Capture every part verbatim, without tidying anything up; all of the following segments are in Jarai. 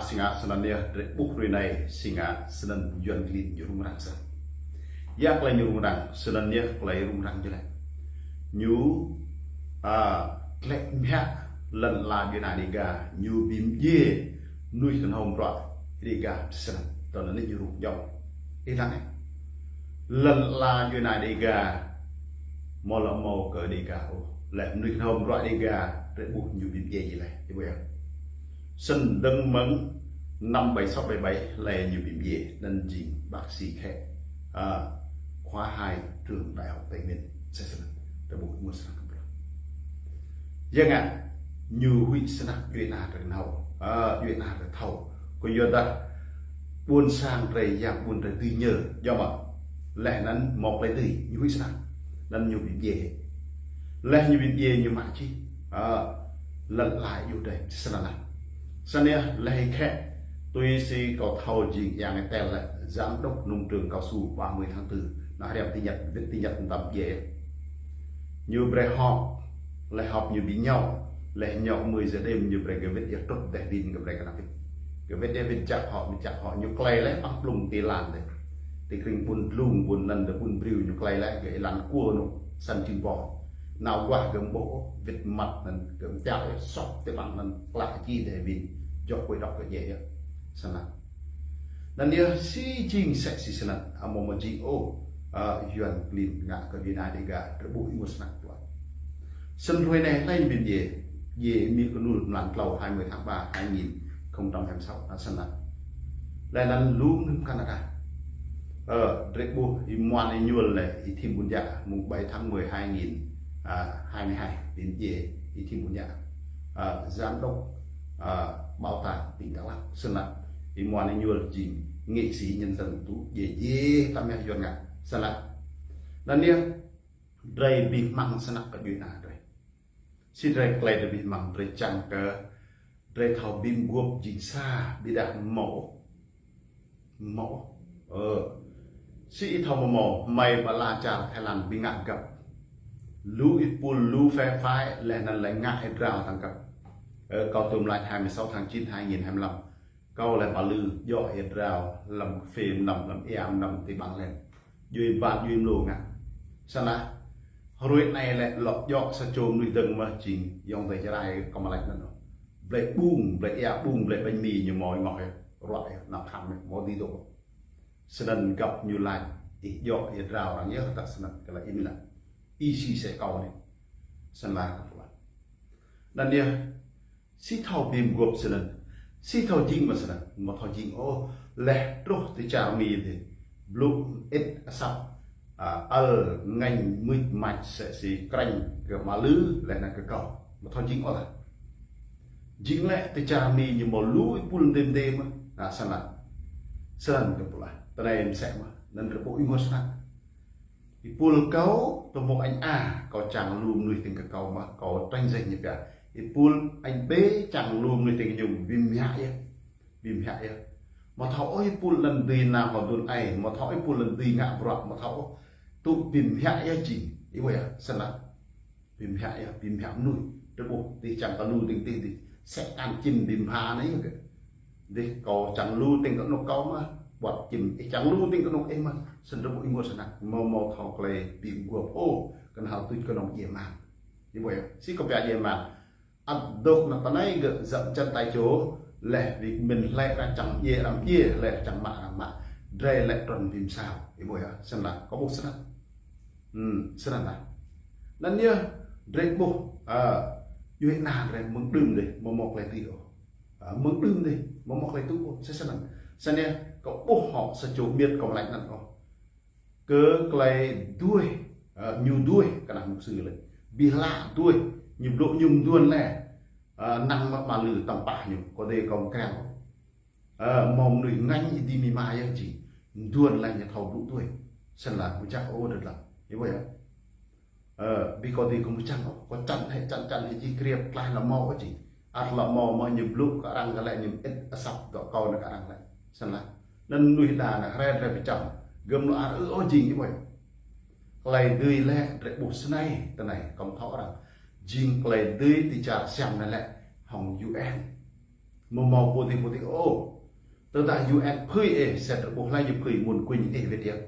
Si ngă snăn yơh, drei ƀuh hrơi anei, si ngă snăn Yuăn klin ñu rŭng răng sah. Ya klei ñu rŭng răng, snăn yơh klei rŭng răng ñu lĕ. Ñu, a, klĕ mhiă lăn ala djuê ana Dega, ñu bi mdjiê mnuih kơnhâo bruă Dega snăn. Tơl anei ñu rŭng jŏng. Ih lăng ĕ. Lăn ala djuê ana Dega, mâo lŏ mâo kơ Dega ôh. Lĕ mnuih kơnhâo bruă Dega, drei ƀuh ñu bi mdjiê jih leh. Ih ƀuh yơh. Snăn dơ̆ng mơ̆ng năm bảy sáu bảy bảy leh ñu bi mdjiê, anăn jing bác sĩ Khê. A, khóa hai trường Đại học Tây Nguyên. Sĕ snăn. Drei ƀuh mơ̆ng snăn kơ bruă. Ya ngă, ñu huĭ snăk djuê ana drei kơnhâo. A, djuê ana drei thâo. Kyuadah ƀuôn sang drei, yang ƀuôn drei dưi ñơ. Djŏ mơ̆? Leh anăn mâo klei dưi, ñu huĭ snăk. Anăn ñu bi mdjiê. Leh ñu bi mdjiê ñu mă čih. A, lăn ala djuê drei, snăn lah. Snăn yơh, leh Khê, tui si kâo thâo jing yang tel lĕ, giám đốc nông trường cao su ba mươi tháng tư. Anăn hriăm ti ñăt, wĭt ti ñăt mtam djai. Ñu brei họp, leh họp ñu bi ñăo, leh ñăo mười giờ đêm ñu brei gơ̆ wĭt yơh trŭt deh ƀing gơ̆ brei kơ anăn wĭt. Gơ̆ wĭt yơh wĭt jak họp, wĭt jak họp, ñu klei leh păng blung ti lăn dih. Ti krĭng ƀuôn Dlung, ƀuôn anăn dih, ƀuôn Briu ñu klei leh, gơ̆ ih lăn kua anŭn, săn čư̆ ƀô̆. Nao guah gơ̆ ƀuh, wĭt măt anăn, gơ̆ mčah yơh sŏk ti ƀăng anăn, klă čih deh ƀing, jŏk kơ dŏ kơ djai yơh. Snăn. Anăn yơh si jing sĕ si snăn, amâo mâo jing ôh, a, Yuăn klin ngă kơ djuê ana Dega, drei ƀuh ih mơ̆ng snăk tuai. Snăn hrơi anei leh bi mdjiê, djiê mơ̆ng kơnul mlan tlâo hai mươi tháng ba hai nghìn không trăm hai mươi sáu, anăn snăn. Leh anăn lu mơnuih Canada. Ơ, drei ƀuh Y Muan Êñuôl leh, Y Thim Ƀun Yă, mùng bảy tháng mười hai nghìn hai mươi hai, bi mdjiê Y Thim Ƀun Yă. A, giám đốc, a, bảo tàng tỉnh Đắk Lắk, snăn. Y Muan Êñuôl jing nghệ sĩ nhân dân tŭ djai djai tăm yơh Yuăn ngă, snăn. Anăn yơh, drei bi hmăng snăk kơ djuê ana drei. Si drei klei drei bi hmăng, drei čang kơ drei thâo bi mguôp jing sa, ƀiădah mâo ôh. Mâo ôh. Ơ. Si ih thâo mâo mâo, hmei ƀă ala čar Thái Lan bi ngă găp. Lu êpul, lu phe phái, leh anăn leh ngă êa drao tăng găp. Ơ, kâo tuôm lač hai mươi sáu tháng chín hai nghìn hai mươi lăm. Kâo leh ƀă lư, djŏ êa drao, hlăm kphê mnăm, hlăm êa mnăm ti ƀăng leh. Djuê ƀă djuê mlô ngă. Snăn lah. Hrơi anei lĕ lŏ djŏ sa čô mnuih dơ̆ng mơh jing, ayŏng adei Jarai kâo mă lač anăn. Blei ƀung, blei êa ƀung, blei ƀañ mi ñu mâo ih mŏk yơh, ruă yơh, nao khăm yơh, mâo dưi dôk. Snăn găp ñu lač, ih djŏ êa drao arăng yơh, tah snăn, kơ lĕ ih mĭn lah. Ih si sĕ kâo anei. Snăn lah kơ pô lah. Anăn yơh, si thâo bi mguôp snăn. Si thâo jing mơ̆ng snăn, amâo thâo jing ôh, leh truh ti čar Mi dih. Blŭ ĭt asăp, a, ăl ngêñ mưč mač sĕ si krĕñ kơ mă lư, leh anăn kơ kâo. Amâo thâo jing ôh lah. Jing lĕ ti čar Mi ñu mâo lu êpul mdê mdê mơh. Anăn snăn. Snăn kơ pô lah. Tơnai msĕ mơh. Anăn drei ƀuh ih mơ̆ng snăn. Êpul kâo, tơ mâo anh A, kâo čang lu mnuih tĭng kơ kâo mơh, kâo trĕng jĕ ñu pia. Êpul anh B čang lu mnuih tĭng kơ ñu, bi mhiă yơh. Bi mhiă yơh. Amâo thâo ôh êpul anăn dưi nao hŏ dŭn ai, amâo thâo ôh êpul anăn dưi ngă bruă, amâo thâo ôh. Tŭ bi mhiă yơh jing. Ih ƀuh yơh, snăn lah. Bi mhiă yơh, bi mhiă mnuih. Drei ƀuh, dih čang kơ lu tĭng dih, dih. Sĕ kan čim bi mbha anei yơh gơ̆. Dih kâo čang lu tĭng kơ anôk kâo mơh, ƀuăt čim, ih čang lu tĭng kơ anôk ih mơh, snăn drei ƀuh ih mơ̆ng snăn. Mâo mâo thâo klei bi mguôp ôh, kơnhal tuč kơnơ̆ng djiê mang. Ih ƀuh yơh, si kâo pia djiê mang. Ăt dôk nao tơnai gơ̆ djăp jăn tai čô, leh wĭt mĭn hlei arăng čang djiê arăng djiê, hlei arăng čang mă arăng mă. Drei lĕ trŭn bi msao. Ih ƀuh yơh, snăn lah, kâo ƀuh snăn. Hmm, snăn lah. Anăn yơh, drei ƀuh, a, djuê ana drei mơ̆ng đưm dih, mâo mâo klei tui ôh. A, mơ̆ng đưm dih, mâo mâo klei tui ôh, sĕ snăn. Snăn yơh, kâo ƀuh hŏ sa čô miêt kâo mă lač anăn ôh. Kơ klei duih, a, ñu duih, kơnah mục sư lĕ. Bi hlăk duih, ñu blŭ ñu mduôn leh. A, năng mă ƀă lư tăm pah ñu, kâo dê kâo mkriăng. Ơ, mâo mnuih ngêñ ih dĭ mĭ ma yơh jing. Mduôn leh ñu thâo blŭ duih. Snăn lah, mčah ôh dơ̆ng lah. Ih ƀuh yơh. Ơ, bi kâo dĭ kâo mčah ôh. Kâo čăn hĕ, čăn, čăn hĕ jih kriêp, tlaih lŏ mâo ôh jing. Ăt lŏ mâo mơh ñu blŭ kơ arăng kơ lĕ ñu ĭt asăp dŏ kâo nao kơ arăng lĕ. Snăn lah. Anăn mnuih đa nao hrĕ hrĕ bi čăm. Gơ̆m lŏ ar ư ôh jing ih ƀuh. Klei dưi lĕ drei ƀuh snei, tơnai, kâo mthâo arăng. Jing klei dưi ti čar Siam anei lĕ, hŏng U N. Mơ̆ mơ̆ pô tih pô tih ôh. Tơdah U N phơi ih, sĭt ƀuh laih ñu phơi mơ̆n kuñ ih wĭt yơh.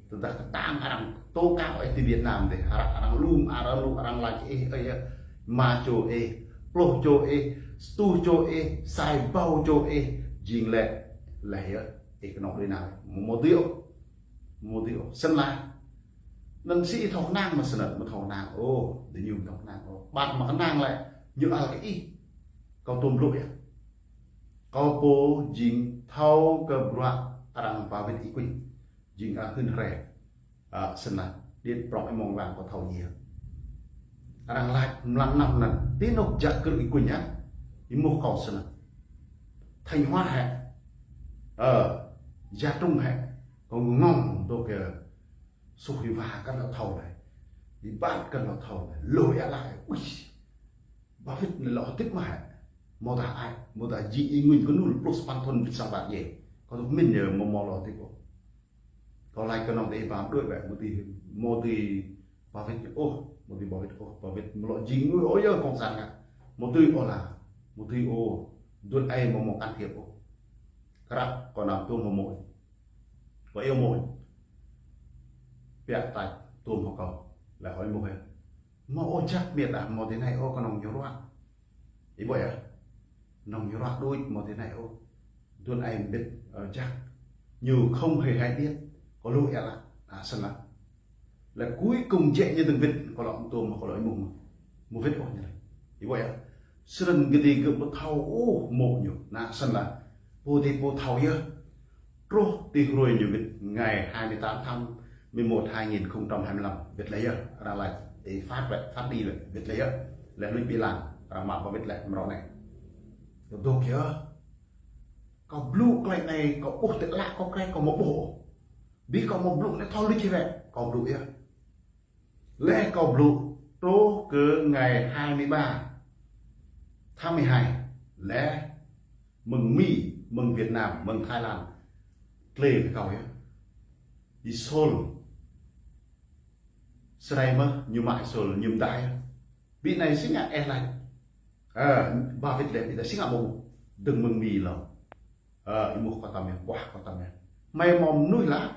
Tơdah kơtang arăng tố cáo ih ti Việt Nam dih, arăng, arăng lum, arăng lu, arăng laĭ ih, ih, ih, ma čô ih, pluh čô ih, stuh čô ih, sa ƀâo čô ih, jing lĕ, lĕ yơh, ih kơnong đuaĭ nao. Mơ̆ mơ̆ tih ôh. Mơ̆ tih ôh. Snăn lah. Anăn si ih thâo kơnang mơ̆ snăn, mơ̆ thâo kơnang ôh, diñu mơ̆ thâo kơnang ôh. Ƀing mơ̆ kơnang lĕ, ñu ăl kơ ih. Kâo tuôm blŭ yơh. Kâo pô jing thâo kơ bruă arăng ba wĭt ih kuñ. Jing arăng hưn hre. A, snăn lah. Điện Prong Êmông Làng kâo thâo ñu. Arăng laĭ mlam năm anăn. Ti anôk jak krư̆ ih kuñ yơh. Ih mŭt kâo snăn. Thanh Hóa hĕ. Ơ, Gia Trung hĕ. Kâo ngŏng dŏ kơ Suh ih wa kăn lŏ thâo anai. Ih ƀat kăn lŏ thâo anai. Lu ia laĭ. Ui. Ba wĭt anai lŏ hơdip mơ̆ hĕ. Mơ̆ dah ai, mơ̆ dah jing ih ngui kơnul pluh sapăn thŭn wĭt sang ƀat yơh. Kâo tŭ min yơh mơ̆ mơ̆ lŏ hơdip ôh. Kâo laĭ kơnong dih ƀam đuaĭ bĕ, mơ̆ tih, mơ̆ tih ba wĭt ôh, mơ̆ tih ba wĭt ôh, ba wĭt mơ̆ lŏ jing ngui ôh yơh cộng sản ngă. Mơ̆ tih ôh lah, mơ̆ tih ôh, dŭt ai mơ̆ mơ̆ can thiệp ôh. Krăp kâo năm tuôm mơ̆ mơ̆. Kâo iâu mơ̆. Piă tač tuôm hŏ kâo. Lĕ hơi mơ̆ hĕ. Mơ̆ ôh jak miêt ah, mơ̆ tih anai ôh kơnong ñu ruă. Ih ƀuh yơh. Kơnong ñu ruă đuč mơ̆ tih anai ôh. Dŭt ai mbĭt, ơ, jak. Ñu không hề hay biết. Kâo lu ia laĭ. A, snăn lah. Lĕ cuối cùng jĕ ñu dơ̆ng wĭt. Kâo lŏ tuôm, kâo lŏ ih mŭt mơ̆. Mơ̆ wĭt ôh ñu laĭ. Ih ƀuh yơh. Snăn gơ̆ dih gơ̆ ƀu thâo ôh mơ̆ ñu. Na, snăn lah. Pô dih pô thâo yơh. Truh ti hruê ñu wĭt ngày hai mươi tám tháng mười một hai nghìn không trăm hai mươi lăm, wĭt lĕ yơh, arăng laĭ, ê, phát lĕ, phát đi lĕ, wĭt lĕ yơh, lĕ lui bi lan, arăng mă pơ wĭt lĕ, mrâo anai. Kâo dŏ kiơ, kâo blŭ klei anai, kâo ƀuh tơlă kâo krĕ, kâo mơ̆ ƀuh. Bi kâo mơ̆ blŭ anai thâo lui či wĕ, kâo blŭ yơh. Lĕ kâo blŭ truh kơ ngày hai mươi ba tháng mười hai. Lĕ mơ̆ng Mi, mơ̆ng Việt Nam, mơ̆ng Thái Lan. Tlĕ kơ kâo yơh. Ih Seoul. Sơrai mơ̆, ñu mă Seoul, ñu mơdah yơh. Bi anai si ngă ih laĭ. Ơ, ba wĭt lĕ, bi anai si ngă mơ̆. Dơ̆ng mơ̆ng Mi lŏ. Ơ, ih mŭt kâo tăm yơh, ƀuah kâo tăm yơh. Hmei mơ̆ mơnuih lah.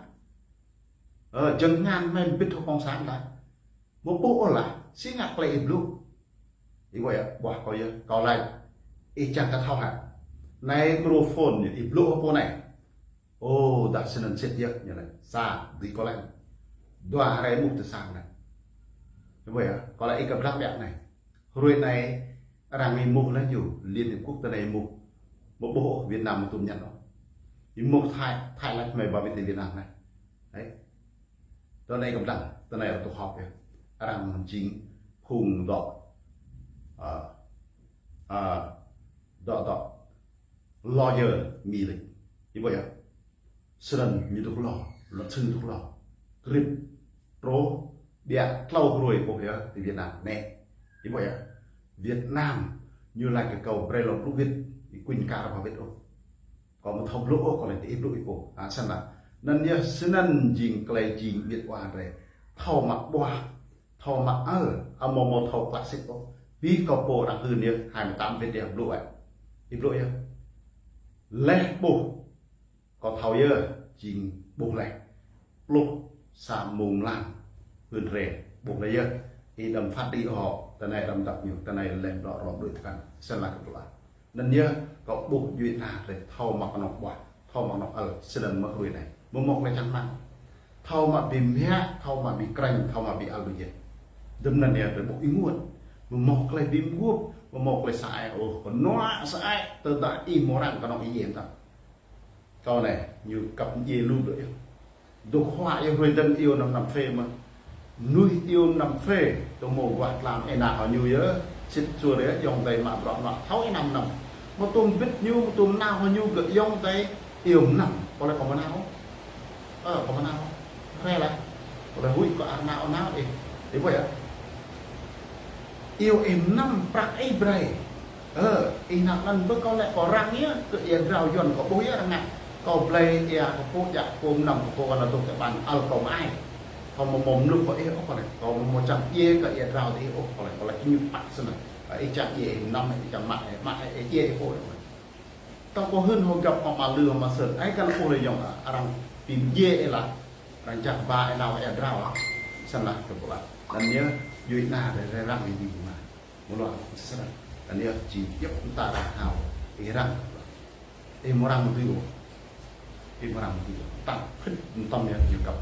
Ơ, jơ̆ng ngăn hmei mbĭt hŏ cộng sản lah. Mơ̆ ƀuh ôh lah, si ngă klei ih blŭ. Ih ƀuh yơh, ƀuah kâo yơh, kâo laĭ. Ih čang kơ thâo hă. Anai microphone, ih blŭ hơpô anai. Ô, dah snăn sĭt yơh, ñu laĭ. Sa, dưi kâo laĭ. Dua hrơi mŭt tơ sang anai. Ih ƀuh yơh, kâo laĭ ih kơ blang biă anai. Hruê anai, arăng ih mŭt lah ñu, Liên Hiệp Quốc tơ anai ih mŭt. Mơ̆ ƀuh ôh, Việt Nam mơ̆ tŭm ñăn ôh. Ih mŭt Thái, Thái laĭ hmei ba wĭt ti Việt Nam anai. Đấy. Tơ anai kơ blang, tơ anai arăng tŭ họp yơh. Arăng jing phung dŏ. Ơ, ơ, dŏ, dŏ. Lawyer Mi lĕ. Ih ƀuh yơh. Snăn ñu dŏ lŏ, luật sư dŏ lŏ. Krĭp, truh, biă tlâo hruê ƀuh yơh, ti Việt Nam. Anai. Ih ƀuh yơh. Việt Nam, ñu laĭ kơ kâo brei lŏ blŭ wĭt, ih kuñ kar ba wĭt ôh. Kâo mơ̆ thâo blŭ ôh, kâo laĭ ti ih blŭ ih pô. A, snăn lah. Anăn yơh, snăn jing klei jing ƀiă wa drei. Thâo mă ƀuah, thâo mă ăl, amâo mâo thâo klă sĭt ôh. Bi kâo pô arăng hưn yơh, hai mươi tám wĭt yơh blŭ wĕ. Ih blŭ yơh. Leh ƀuh. Kâo thâo yơh, jing ƀuh leh. Pluh sa mông lăng. Hưn hre, ƀuh leh yơh. Ih đăm phát đi hŏ, tơ anai đăm dăp ñu, tơ anai leh blŏ rŏm đuaĭ tơkăn. Snăn lah kơ blŭ ah. Anăn yơh, kâo ƀuh djuê ana drei, thâo mă kơnong ƀuah, thâo mă kơnong ăl, snăn mơ̆ hruê anai. Mơ̆ mâo klei čang rơmang. Thâo mă bi mă, thâo mă bi krĕng, thâo mă bi ăl đuaĭ yơh. Dŭm anăn yơh, drei ƀuh ênguôt. Mơ̆ mâo klei bi mguôp, mơ̆ mâo klei sa ai ôh, kơnua sa ai, tơdah ih mơ̆ răng kơnong ih yem tăm. Kâo anai, ñu kăp djiê lu blư̆ yơh. Dôk huă yơh hruê dơ̆ng iâu năm năm phê mơ̆. Mnuih iâu năm phê, tơ mâo guah tlam ih nao hŏ ñu yơh, sĭt suôr yơh, ayŏng adei mă bruă mă thâo ih năm năm. Mơ̆ tŭm bĭt ñu, mơ̆ tŭm nao hŏ ñu gơ̆ ayŏng adei iâu năm, kâo laĭ kâo mơ̆ nao. Ơ, kâo mơ̆ nao. Hre lah. Kâo laĭ huĭ kâo ăt nao nao ih. Ih ƀuh yơh. Iâu ih năm prăk ih brei. Ơ, ih nao anăn ƀơ kâo lĕ kâo răng yơh, kơ ia drao Yuăn kâo ƀuh yơh răng ngă. Kâo blei ia kơ pô djă pô mnăm kơ pô kơ nao tŭk tơ ƀan ăl kâo mă ai. Kâo mơ̆ mâo mluk kơ ih ôh kâo lĕ, kâo mơ̆ mâo čang djiê kơ ia drao ih ôh kâo lĕ, kâo lĕ ñu pă snăn. Ơ, ih čang djiê ih mnăm, ih čang mă, ih mă, ih djiê ih pô. Kâo hưn hŏ găp hŏ mă lư hŏ mă sơ̆. Ai kăn ôh lĕ yŏng a, arăng pĭm djai ê lah. Arăng jak ba ê nao ê drao lah. Snăn lah kơ pô lah. Anăn yơh, djuê ana drei rai răng ih dĭng mơ̆. Mơ̆ luă, snăn. Anăn yơh, či djŏp mta arăng hao, ih răng. Ih mơ̆ răng mơ̆ tui ôh. Ih mơ̆ răng mơ̆ tui ôh. Kơtang phĭt mtam yơh ñu kăp.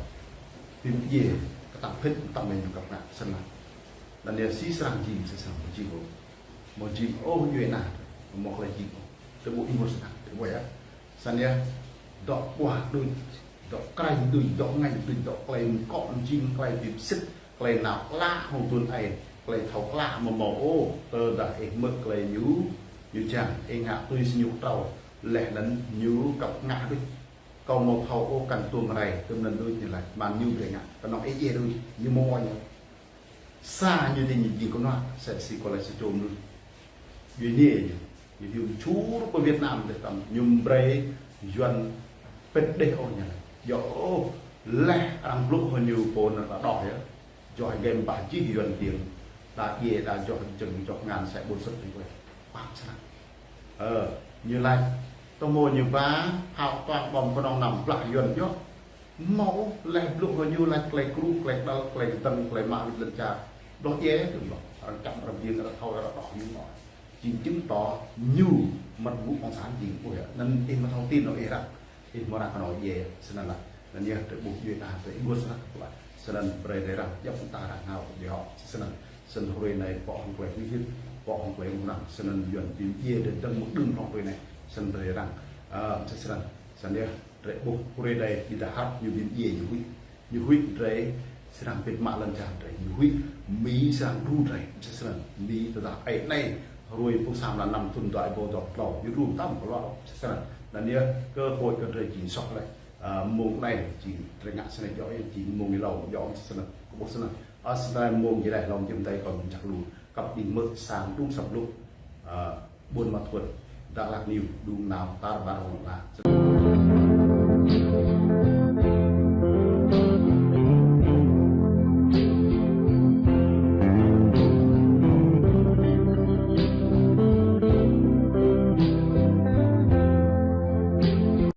Pĭm djai, kơtang phĭt mtam yơh ñu kăp ngă. Snăn lah. Anăn yơh, si srăng jing, si srăng mơ̆ jing ôh. Mơ̆ jing ôh djuê ana, mơ̆ klei jing ôh. Tơ ƀuh ih mơ̆ snăn, tơ ƀuh yơh. Snăn yơh, dŏ ƀuah đuč, dŏ krĕng đuč, dŏ ngêñ đuč, dŏ klei mkŏ mjing, klei bi sĭt, klei nao klă hŏng tun ai, klei thâo klă mơ̆ mâo ôh, tơdah ih hmư̆ klei ñu, ñu čiăng, ih ngă tui si ñu ktrâo, leh anăn ñu kăp ngă đuč. Kâo mâo thâo ôh kăn tuôm rai, tơm anăn đuč ñu lač, mơ̆ng ñu brei ngă, kơnơ̆ng ih djai đuč, ñu mâo ôh ñu. Sa ñu dê ñu jing kơnuă, sa si kơ lĕ sa čô mnuih. Ñu dê ñu, ñu dê čur pơ Việt Nam dê tăm, ñu brei Yuăn pĭt đeh ôh ñu. Yơh ôh, leh arăng blŭ hŏ ñu pô anăn ta đoh yơh. Joh game bah jih Yuăn tiêng. Đa djai, đa joh jơ̆ng, joh ngăn sa ƀuôn sĭt ñu quê. Păng snăn. Ơ, ñu lač, tơ mâo ñu ba, hao toang ƀơ̆ng kơnơ̆ng năm blah Yuăn yơh. Mâo ôh, leh blŭ hŏ ñu lač klei kru, klei đăl, klei kdơ̆ng, klei mă wĭt lăn čar. Đoh djai, tơm đoh. Arăng čăm, arăng biêng, arăng thâo, arăng đoh ñu mâo. Jing chứng tỏ ñu măt gŭ cộng sản jing ƀuh yơh. Anăn ih mơ̆ thâo tin ôh ih răng. Ih mơ̆ răng kơnơ̆ng djai, snăn lah. Anăn yơh, drei ƀuh djuê ana, drei ih ƀuh snăn kơ pô lah. Snăn brei drei răng, djŏp mta arăng hao kơ djai hŏ. Snăn, snăn hruê anei, pŏk hŏng klei huĭ hyưt, pŏk hŏng klei rŭng răng. Snăn Yuăn pĭm djai drei dơ̆ng mơ̆ng đưm hlŏng hruê anei. Snăn drei răng. Ơ, snăn, snăn yơh. Drei ƀuh hruê anei, ƀiădah hrăp ñu pĭm djai ñu huĭ. Ñu huĭ drei srăng pĭt mă lăn čar drei. Ñu huĭ Mi srăng đru drei. Msĕ snăn Mi tơdah ai anei hruê pluh sa mlan năm thŭn dua êbâo dua pluh tlâo. Ñu đru mtam kơ luă. Msĕ snăn. Anăn yơh cơ hội kơ drei jing soh leh. Ơ, mông anei jing drei ngă snei djŏ yơh jing mông êlâo djŏ msĕ snăn. Kơ ƀuh snăn. Ơ, snei mông jih leh lŏm jim dai kơ mjăk lu. Kăp đĭng mơ̆ sang đŭng săp lŭk. Ơ, Ƀuôn Ma Thuột, Dak Lak News, đŭng nao tar ƀar hlŏng lar.